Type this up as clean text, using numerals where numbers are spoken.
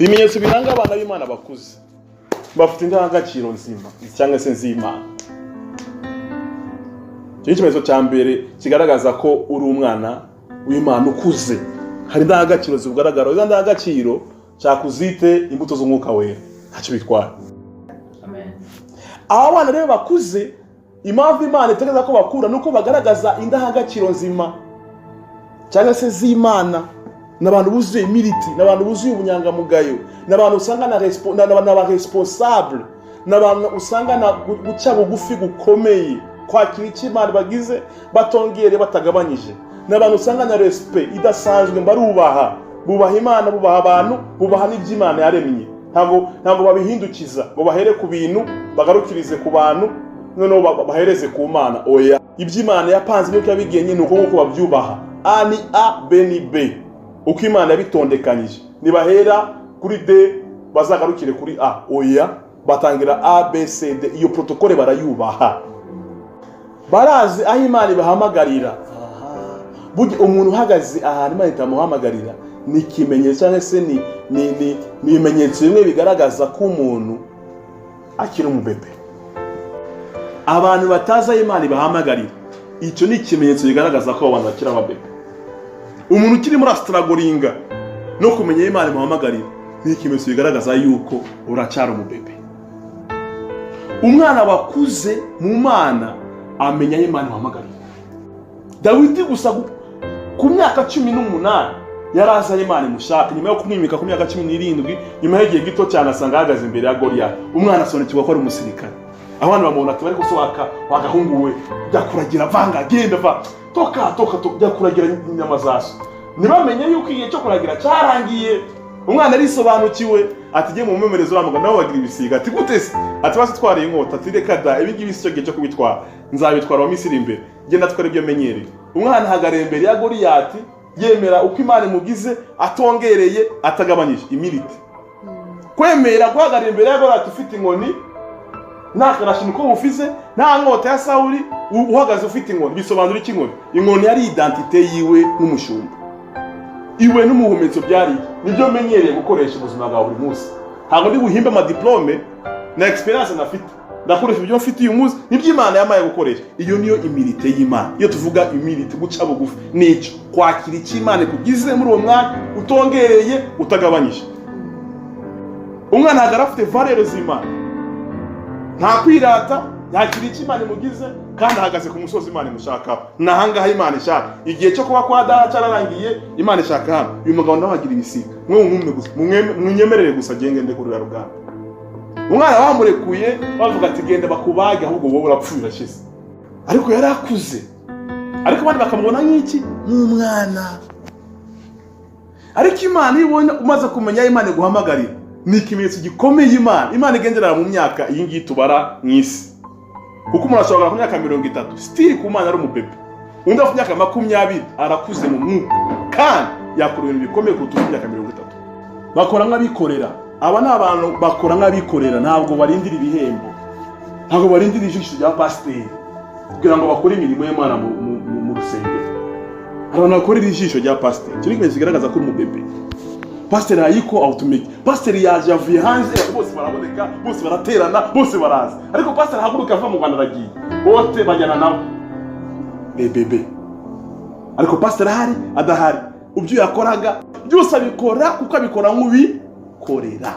Ibimenyetso biranga abana b'Imana bakuze: bafite indangagaciro nzima cyangwa se z'Imana. Icyo ni ikimenyetso cya mbere kigaragaza ko uri umwana w'Imana ukuze. Hari indangagaciro zigaragara. Izo ndangagaciro cyakuzite imbuto z'Umwuka Wera, ntacyo bitwara. Amen. Aba bana rero bakuze, impamvu Imana itegereza ko bakura ni uko bagaragaza indangagaciro nzima cyangwa se z'Imana. Ni abantu buzuye humilité, ni abantu buzuye ubunyangamugayo, ni abantu usanga na ba responsable, ni abantu usanga na guca bugufi gukomeye, kwakira icyo Imana bagize batongere batagabanyije. Ni abantu usanga na respect idasanzwe, barubaha, bubaha Imana, bubaha abantu, bubaha n'ibyo Imana yaremye. Ntabwo babihindukiza ngo bahere ku bintu bagarukirize ku bantu, noneho bahereze ku Mana. Oya, ibyo Imana yapanze n'uko yabigenye ni uko nguko babyubaha. A ni A, B ni B, uko Imana yabitondekanyije. Ntibahera kuri D bazagarukire kuri A. Oya, batangira A, B, C, D. Iyo protocole barayubaha, barazi aho Imana ibahamagarira. Aha. Burya umuntu uhagaze ahantu Imana itamuhamagarira ni ikimenyetso cyangwa se ni ibimenyetso bimwe bigaragaza ko umuntu akiri umubebe. Abantu batazi aho Imana ibahamagarira, icyo ni ikimenyetso kigaragaza ko abo bantu bakiri ababebe. Umuntu ukiri muri struggling no kumenya aho Imana imuhamagarira ni ikimenyetso kigaragaza yuko uracyari umubebe. Umwana wakuze mu Mana amenya aho Imana imuhamagarira. Dawidi gusa ku myaka 18 yari azi aho Imana imushaka. Nyuma yo kumwimika ku myaka 17, nyuma y'igihe gito cyane, asanga ahagaze imbere ya Goliyati. Umwana asobanukirwa ko ari umusirikare. Abana bamubona ati: "Bari ko waka wagahungu we, jya kuragira, vanga, genda, va, toka, toka, toka, jya kuragira inyama za so." Ntibamenye yuko igihe cyo kuragira cyarangiye. Umwana arisobanukiwe, ati: "Jye mu mumemerezi uriya mugabo." Nabo bagira ibisiga. Ati: "Gute se?" Ati: "Basi twariye inkota." Ati: "Reka da, ibi ngibi si cyo gihe cyo kubitwara, nzabitwara mu minsi iri imbere, genda twara ibyo menyereye." Umwana ahagarara imbere ya Goliyati, yemera uko Imana imugize, atongereye, atagabanyije. Humilité, kwemera guhagarara imbere ya Goliyati ufite inkoni, nta karashiniko bufise, nta nkota ya Sawuli, uhagaze ufite inkoni. Bisobanura iki inkoni? Inkoni yari identité yiwe nk'umushumba, iwe n'umuhumetso byari nibyo menyereye gukoresha ubuzima bwa buri munsi. Ntabwo ndi buhimbe amadiplome na experience nafite, ndakoresha ibyo mfite uyu munsi, nibyo Imana yamaye gukoresha. Iyo niyo humilité y'Imana. Iyo tuvuga humilité, guca bugufi, nicyo kwakira icyo Imana ikugize muri uwo mwanya, utongereye, utagabanyije. Umwana ahagarara afite valeurs z'Imana, nta kwirata, yakira icyo Imana imugize, kandi ahagaze ku musozi Imana imushakaho. Ni ahangaha Imana ishaka. Igihe cyo kuba kwa daha cyararangiye, Imana ishaka hano. Uyu mugabo nawe agira ibisiga. Mwe mwumwe gusa, munyemerere gusa agende kurira rugamba. Umwana bamurekuye, bavuga ati: "Genda bakubage, ahubwo wowe urapfuye, urashize." Ariko yari akuze, ariko abandi bakamubona nk'iki? Nk'umwana. Ariko Imana, iyo ibonye umaze kumenya aho Imana iguhamagarira, ni ikimenyetso gikomeye. Imana igendera mu myaka iyi ngiyi tubara mu isi, kuko umuntu ashobora ku myaka 30 still ku Mana ari umubebe, undi afite imyaka 20 arakuze mu mwuka kandi yakora ibintu bikomeye kuruta ufite imyaka 30. Bakora nk'abikorera. Aba ni abantu bakora nk'abikorera, ntabwo barindira ibihembo, ntabwo barindira ijisho rya pasiteri kugira ngo bakore imirimo y'Imana mu rusengero. Hari abantu bakorera ijisho rya pasiteri. Icyo ni ikimenyetso kigaragaza ko uri umubebe. Pasiteri arayiko automatic, pasiteri yaje, yavuye hanze, bose baraboneka, bose baraterana, bose baraza. Ariko pasiteri ahaguruka ava mu Rwanda aragiye, bote bajyana nawe bebebe. Ariko pasiteri ahari, adahari, ibyo yakoraga byose abikora kuko abikora nk'ubikorera.